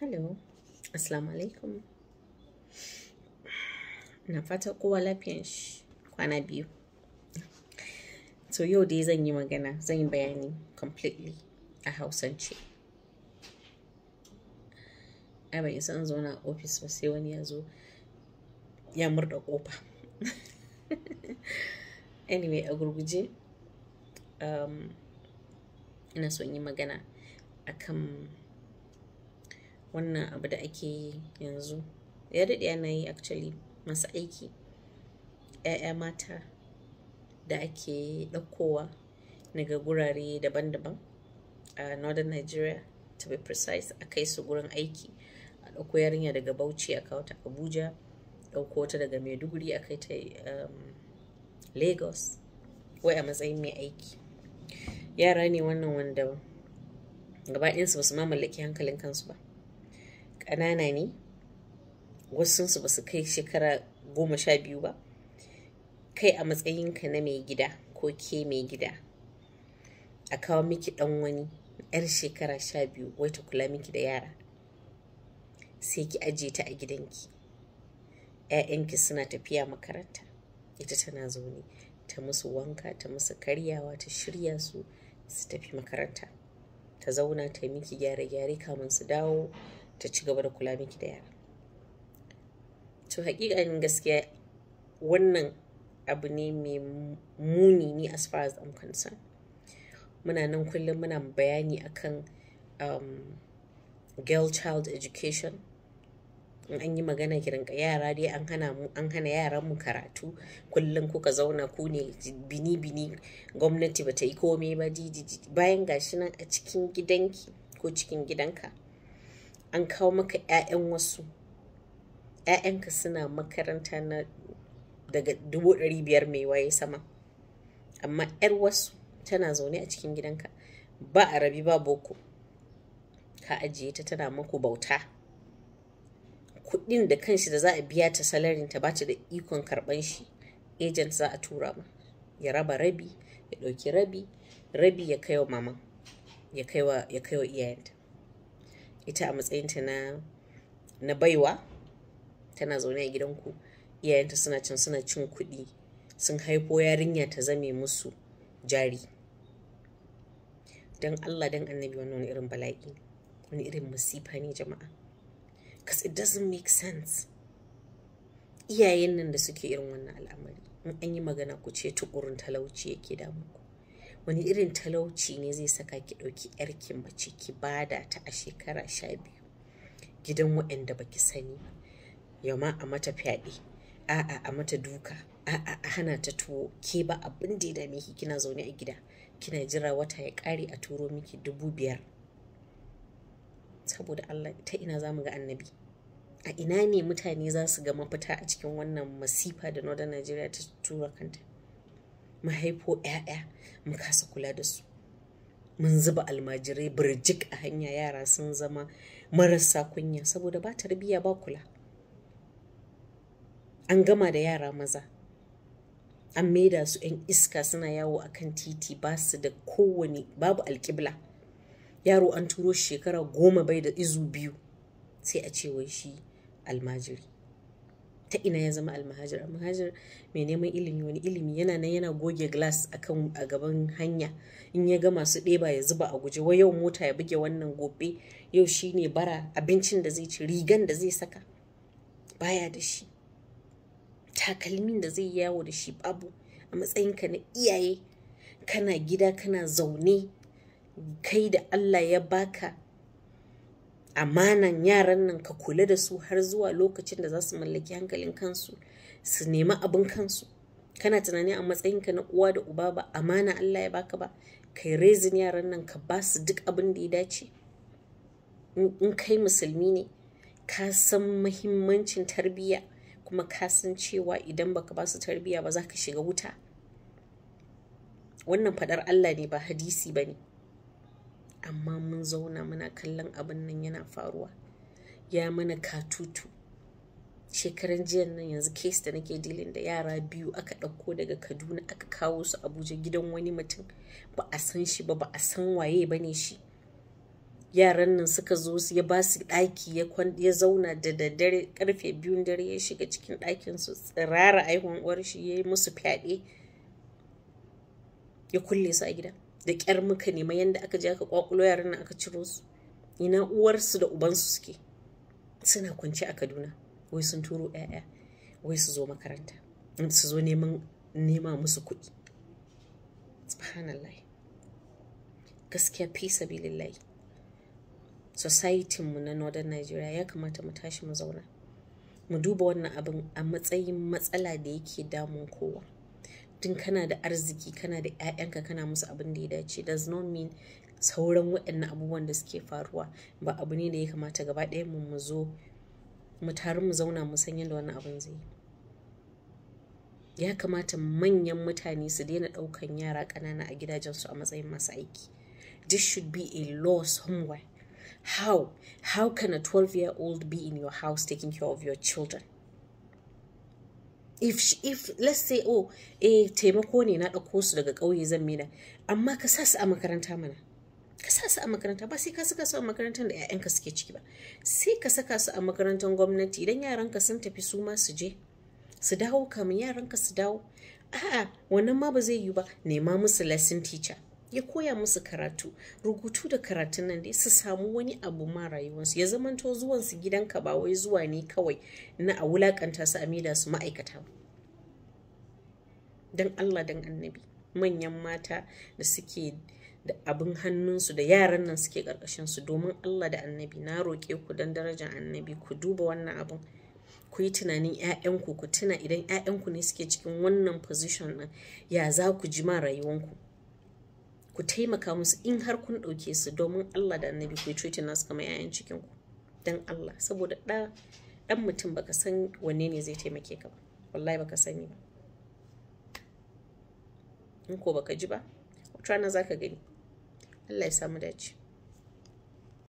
Hello, Assalamu alaikum. Ina fata kowa lafiyan shi kwana biyu. To yau dai zan yi magana, zan yi bayani completely a Hausance. Ai ban isa in zauna a ofis ba sai wani ya zo ya murɗa ƙofa. Anyway, a gurguje, ina so in yi magana akan wannan abu da ake yi yanzu. Ya daɗe ana yi actually, masu aiki, 'ya'ya mata da ake ɗaukowa daga gurare daban-daban a Northern Nigeria, to be precise, a kai su gurin aiki. A ɗauko yarinya daga Bauchi a kawo ta Abuja, ɗauko wata daga Maiduguri a kai ta Lagos, wai a matsayin mai aiki. Yara ne wannan wanda gaba ɗayansu ba su ma mallaki hankalin kansu ba. Ƙanana ne, wasunsu ba su kai shekara 12 ba. Kai a matsayinka na mai gida ko ke mai gida, a kawo miki ɗan wani 'yar shekara 12 wai ta kula miki da yara. Sai ki ajiye ta a gidanki. 'Ya'yanki suna tafiya makaranta, ita tana zaune ta musu wanka, ta musu karyawa, ta shirya su su tafi makaranta. Ta zauna ta miki gyare-gyare kamun su dawo, ta ci gaba da kula miki da yara. To haƙiƙanin gaskiya, wannan abu ne mai muni ni as far as I'm concerned. Muna nan kullum muna bayani akan girl child education. In an yi magana, ki rinƙa yara dai an hana mu, an hana yaran mu karatu. Kullum kuka zauna ku ne bini bini, gwamnati ba ta yi kome ba jijiji. Bayan gashi nan a cikin gidanki ko cikin gidanka an kawo maka 'ya'yan wasu. 'Ya'yanka suna makaranta na daga 500,000 mai waye sama. Amma 'yar wasu tana zaune a cikin gidanka, ba Arabi ba boko. Ka ajiye ta tana maku bauta. Kuɗin da kanshi da za a biya ta salarin ta, ba ta da ikon karɓan shi. Agent za a tura ma. Ya raba rabi, ya ɗauki rabi, rabi ya kai wa mama, ya kai wa iyayenta. Ita a matsayinta na baiwa tana zaune a gidanku, iyayenta suna can suna cin kuɗi, sun haifo yarinya ta zame musu jari. Don Allah don Annabi, wannan wani irin bala'i, wani irin masifa ne, jama'a. 'Cause it doesn't make sense. Iyayen nan da suke irin wannan al'amari, in an yi magana ku ce tukurun talauci yake damun ku. Wani irin talauci ne zai saka ki ɗauki 'yarki mace ki bada ta a shekara 12 gidan waɗanda baki sani ba? Yau ma a mata fyaɗe, a'a a mata duka, a'a a hana ta tuwo, ke ba abin da ya dame ki, kina zaune a gida kina jira wata ya ƙare a turo miki 5,000. Saboda Allah, ta ina za mu ga Annabi? A ina ne mutane za su ga mafita a cikin wannan masifa da Northern Nigeria ta tura kanta? Mu haifo 'ya'ya mu kasa kula da su. Mun zuba almajirai birjik a hanya, yara sun zama marasa kunya saboda ba tarbiyya, ba kula. An gama da yara maza. An maida su 'yan iska, suna yawo a kan titi, ba su da kowane, babu alƙibla. Yaro an turo shi shekara 10 bai da izu 2, sai a ce wai shi almajiri. Ta ina ya zama almajiri? Almajiri mai neman ilimi, wani ilimi? Yana nan yana goge glass akan a gaban hanya. In ya ga masu ɗeba ya zuba a guje. Wai yau mota ya buge wannan, gobe yau shine bara. Abincin da zai ci, rigan da zai saka baya da shi. Takalmin da zai yawo da shi babu. A matsayinka na iyaye, kana gida kana zaune, kai da Allah ya baka amanan yaran nan ka kula da su har zuwa lokacin da za su mallaki hankalin kansu su nemi abin kansu. Kana tunani a matsayinka na uwa da uba, ba amana Allah ya baka ba kai raising yaran nan, ka ba su duk abin da ya dace? In kai musulmi ne, ka san mahimmancin tarbiyya, kuma ka san cewa idan baka ba su tarbiyya ba za ka shiga wuta. Wannan fadar Allah ne, ba hadisi ba ne. Amma mun zauna muna kallon abin nan yana faruwa, ya mana katutu. Shekaran jiyan nan yanzu, case da nake dealing da yara biyu aka ɗauko daga Kaduna aka kawo su Abuja gidan wani mutum, ba a san shi ba, ba a san waye ba ne shi. Yaran nan suka zo, ya ba su ɗaki, ya zauna da daddare, karfe 2 dare ya shiga cikin ɗakin su tsirara aihuwan uwar shi, ya yi musu fyaɗe, ya kulle su a gida. Da ƙyar muka nema yadda aka je aka kwakulo yaran nan aka ciro su. Ina uwarsu da ubansu suke? Suna kwance a Kaduna. Wai sun turo 'ya'ya wai su zo makaranta, su zo neman nema musu kuɗi. Subhanallah. Gaskiya, fi sabilillahi, society mu na Northern Nigeria, ya kamata mu tashi mu zauna mu duba wannan abin a matsayin matsala da yake damun kowa. Tun kana da arziki, kana da 'ya'yanka, kana musu abin da ya dace, does not mean sauran waɗannan abubuwan da suke faruwa ba abu ne da ya kamata gaba ɗaya mu mu zo mu taru mu zauna mu san yadda wannan abin zai yi. Ya kamata manyan mutane su daina ɗaukan yara ƙanana a gidajensu a matsayin masu aiki. This should be a law somewhere. How can a 12 year old be in your house taking care of your children? If let's say, oh, taimako ne, na ɗauko su daga ƙauye zan maida, amma ka sa su a makaranta mana. Ka sa su a makaranta. Ba sai ka saka su a makarantar da 'ya'yanka suke ciki ba, sai ka saka su a makarantar gwamnati. Idan yaranka sun tafi, su ma su je su dawo kamin yaranka su dawo. A'a, wannan ma ba zai yiwu ba, nema musu lesson teacher ya koya musu karatu, rubutu da karatun nan dai, su samu wani abu ma rayuwarsu, ya zamanto zuwansu gidanka ba wai zuwa ne kawai na a wulakanta su a maida su ma'aikata ba. Don Allah, don Annabi, manyan mata da suke da abin hannunsu da yaran nan suke ƙarƙashinsu, domin Allah da Annabi, na roƙe ku don darajar Annabi, ku duba wannan abin, ku yi tunanin 'ya'yanku. Ku tuna idan 'ya'yanku ne suke cikin wannan position ɗin, ya za ku ji ma rayuwanku? Ku taimaka musu. In har kun ɗauke su, domin Allah da Annabi, ku yi treating nasu kamar 'ya'yan cikinku, don Allah. Saboda ɗan mutum baka san wanne ne zai taimake ka ba. Wallahi baka sani ba. In ko baka ji ba, wata rana za ka gani. Allah ya samu dace.